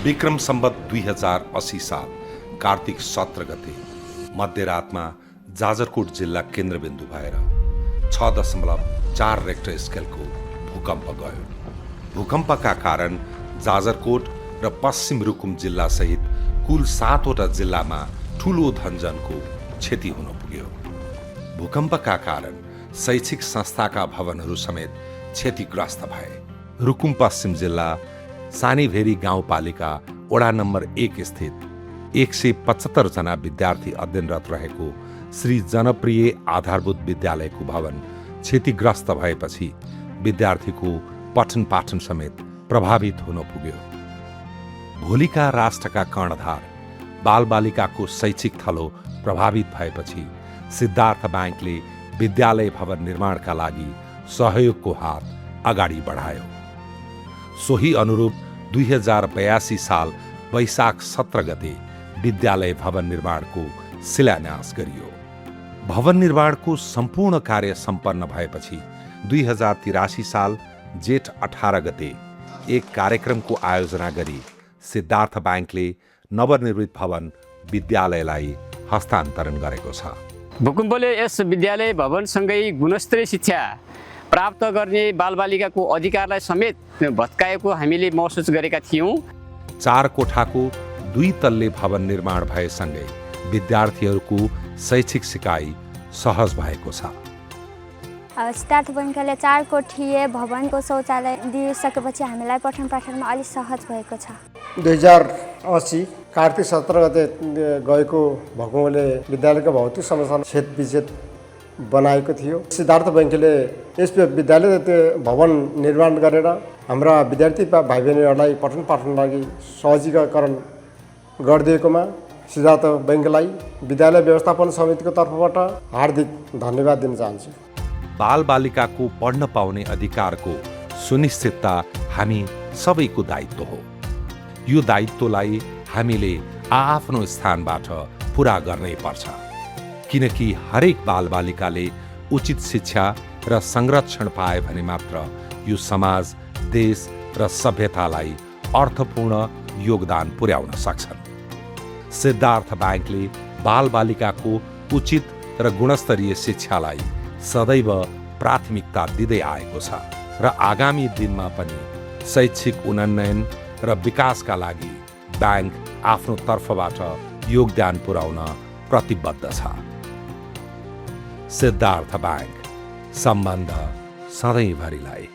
विक्रम सम्वत 2080 साल कार्तिक 17 गते मध्यरातमा जाजरकोट जिल्ला केन्द्रबिन्दु भएर 6.4 रेक्टर स्केलको भूकम्प गयो। भूकम्पका कारण जाजरकोट र पश्चिम रुकुम जिल्ला सहित कुल 7वटा जिल्लामा ठूलो धनजनको क्षति हुन पुग्यो। भूकम्पका कारण शैक्षिक संस्थाका भवनहरू समेत क्षतिग्रस्त भए। रुकुम पश्चिम जिल्ला सानीभेरी गाउँपालिका वडा नम्बर 1 स्थित 175 जना विद्यार्थी अध्ययनरत रहेको श्री जनप्रिय आधारभूत विद्यालयको भवन क्षतिग्रस्त भएपछि विद्यार्थीको पठन पाठन समेत प्रभावित हुन पुग्यो। भोलिका राष्ट्रका कर्णधार बालबालिकाको शैक्षिक थलो प्रभावित भएपछि सिद्धार्थ बैंकले विद्यालय भवन निर्माणका लागि सहयोगको हात अगाडि बढायो। सोही अनुरूप 2082 साल वैशाख 17 गते विद्यालय भवन निर्माणको शिलान्यास गरियो। भवन निर्माणको सम्पूर्ण कार्य सम्पन्न भएपछि 2083 साल जेठ 18 गते एक कार्यक्रमको आयोजना गरी सिद्धार्थ बैंकले नवनिर्मित भवन विद्यालयलाई हस्तान्तरण गरेको छ। भूकम्पले यस विद्यालय भवनसँगै गुणस्तरीय शिक्षा प्राप्त गर्ने बालबालिकाको अधिकारलाई समेत भत्काएको हामीले महसुस गरेका थियौँ। 4 कोठाको 2 तल्ले भवन निर्माण भएसँगै विद्यार्थीहरूको शैक्षिक सिकाइ सहज भएको छ। सिद्धार्थ बैंकले 4 कोठीय भवनको शौचालय दिइसकेपछि हामीलाई पठन पाठनमा अलि सहज भएको छ। 2080 कार्तिक 17 गते गएको भूकम्पले विद्यालयको भौतिक संरचना क्षतविक्षत बनाएको थियो। सिद्धार्थ बैंकले यस विद्यालय भवन निर्माण गरेर हाम्रा विद्यार्थी भाइ बहिनीहरूलाई पठन पाठनको लागि सहजीकरण गरिदिएकोमा सिद्धार्थ बैंकलाई विद्यालय व्यवस्थापन समितिको तर्फबाट हार्दिक धन्यवाद दिन चाहन्छु। बालबालिकाको पढ्न पाउने अधिकारको सुनिश्चितता हामी सबैको दायित्व हो। यो दायित्वलाई हामीले आफ्नो स्थानबाट पूरा गर्नै पर्छ, किनकि हरेक बालबालिकाले उचित शिक्षा र संरक्षण पाए भने मात्र यो समाज, देश र सभ्यतालाई अर्थपूर्ण योगदान पुर्याउन सक्छन्। सिद्धार्थ बैंकले बालबालिकाको उचित र गुणस्तरीय शिक्षालाई सदैव प्राथमिकता दिँदै आएको छ र आगामी दिनमा पनि शैक्षिक उन्नयन र विकासका लागि बैंक आफ्नो तर्फबाट योगदान पुर्याउन प्रतिबद्ध छ। सिद्धार्थ बैंक, सम्बन्ध सधैँभरिलाई।